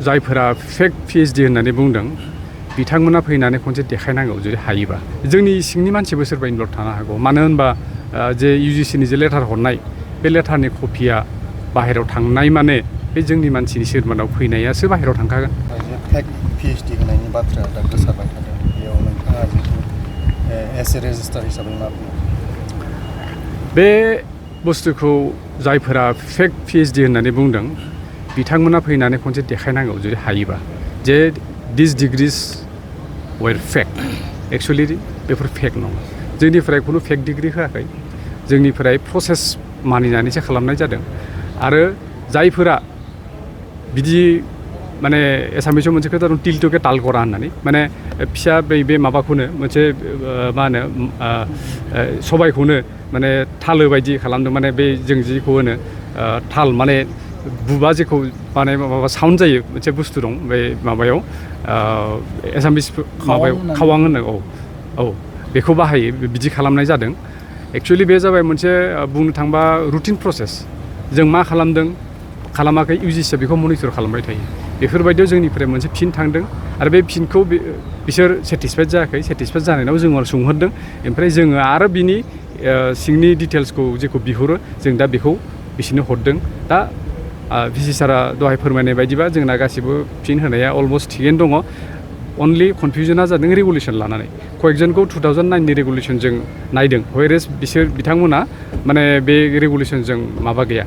जायफोरा फेक PhD होननानै बुंदों बिथांमोना फैनानै खनसे देखायनांगौ जुदि हायोबा जोंनि सिंनि मानसिबो सोरबा इनभल्भ थानो हागौ मानो होनबा जे UGCनि जे लेटार हरनाय बे लेटारनि कपिया बाहेरायाव थांनाय माने बे जोंनि मानसिनि सोरमानाव फैनायासो बाहेरायाव थांखागोन। फेक PhD होनायनि बाथ्राया दा गोसारबाय थादों बेयाव नोंथाङा जिथु एस ए रेजिस्टार हिसाबै मा बुङो? बे बुस्थुखौ जायफोरा फेक PhD होननानै बुंदों बिथांमोना फैनानै खनसे देखायनांगौ जुदि हायोबा जे दिस डिग्रिज वेर फेक एक्सुवेलि बेफोर फेक नङा जोंनिफ्राय खुनु फेक डिग्रि होआखै जोंनिफ्राय प्रसेस मानिनानैसो खालामनाय जादों आरो जायफोरा बिदि माने एसामिसाव मोनसे खोथा दं टिलटुके तालकरा होननानै माने फिसा बे माबाखौनो मोनसे मा होनो सबायखौनो माने थालो बायदि खालामदों माने बे जों जिखौ होनो थाल माने बुबा जेखौ माने माबा साउन्ड जायो मोनसे बुस्थु दं बे माबायाव एसामिस माबायाव खावां होनो औ बेखौ बाहायो बिदि खालामनाय जादों। एक्सुवेलि बे जाबाय मोनसे बुंनो थांबा रुटिन प्रसेस जों मा खालामदों खालामाखै UGCआ बेखौ मनिटर खालामबाय थायो बेफोरबायदियाव जोंनिफ्राय मोनसे फिन थांदों आरो बे फिनखौ बिसोर सेटिसफाइड जायाखै सेटिसफाइड जानायनाव जोङो सोंहरदों ओमफ्राय जोङो आरो बिनि सिंनि डिटेल्सखौ जेखौ बिहरो जों दा बेखौ बिसोरनो हरदों। दा VC सारा दहाय फोरमायनाय बायदिबा जोंना गासिबो फिन होनाया अलमस्ट थिगैनो दङ अनलि कनफिउजना जादों रेगुलेसन लानानै कয়েকজনखौ 2009नि रेगुलेसनजों नायदों व्हेरेज बिथांमोना माने बे रेगुलेसनजों माबा गैया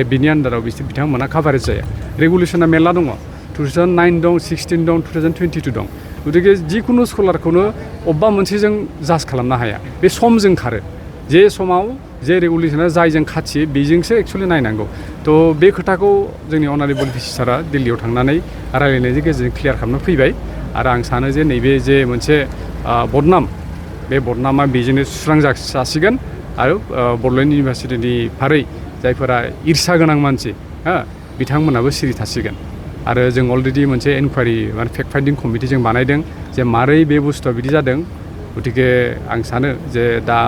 बेनि आन्दाराव बिथांमोना काभारेज जाया रेगुलेसना मेरला दङ 2009 दं 16 दं 2022 दं गतिके जिखुनु स्कलारखौनो अबेबा मोनसेजों जाज खालामनो हाया बे समजों खारो जे समाव जे रेगुलेसना जायजों खाथियो बेजोंसो एक्सुवेलि नायनांगौ थ' बे खोथाखौ जोंनि अनारेबल VC सारा दिल्लीयाव थांनानै रायलायनायनि गेजेरजों क्लियार खालामना फैबाय आरो आं सानो जे नैबे जे मोनसे बदनाम बे बदनामा बेजोंनो सुस्रां जासिगोन आरो बड'लेण्ड इउनिभारसिटिनि फारै जायफोरा ईर्षा गोनां मानसि बिथांमोनाबो सिरि थासिगोन आरो जों अलरेडि मोनसे इनकुवारि माने फेक्ट फाइन्डिं कमिटि जों बानायदों जे मारै बे बुस्थुआ बिदि जादों गतिके आं सानो जे दा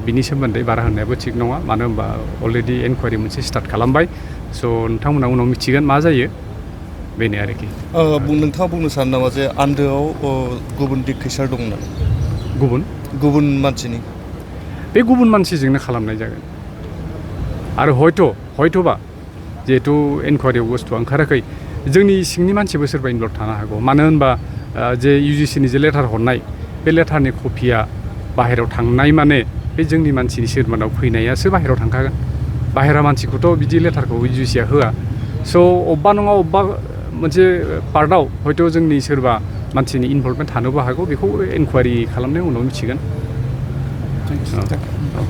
बिनि सोमोन्दै बारा होननायाबो थिग नङा मानो होनबा अलरेडि इनकुवारि मोनसे स्टार्ट खालामबाय स' नोंथांमोना उनाव मिथिगोन मा जायो बेनो आरोखि। नोंथाङा बुंनो सानो नामा जे आन्दोआव गुबुन दिगखैसार दं होननानै? गुबुन मानसिनि बे गुबुन मानसिजोंनो खालामनाय जागोन आरो हयथ'बा जिहेथु इनकुवारियाव बुस्थुआ ओंखाराखै जोंनि सिंनि मानसिबो सोरबा इनभल्भ थानो हागौ मानो होनबा जे UGCनि जे लेटार हरनाय बे लेटारनि कपिया बाहेरायाव थांनाय माने बे जोंनि मानसिनि सोरमानाव फैनायासो बाहेरायाव थांखागोन बाहेरा मानसिखौथ' बिदि लेटारखौ UGCआ होआ स' अबेबा नङा अबेबा मोनसे पार्टआव हयथ' जोंनि सोरबा मानसिनि इनभल्भमेन्ट थानोबो हागौ बेखौ इनकुवारि खालामनायनि उनाव मिथिगोन।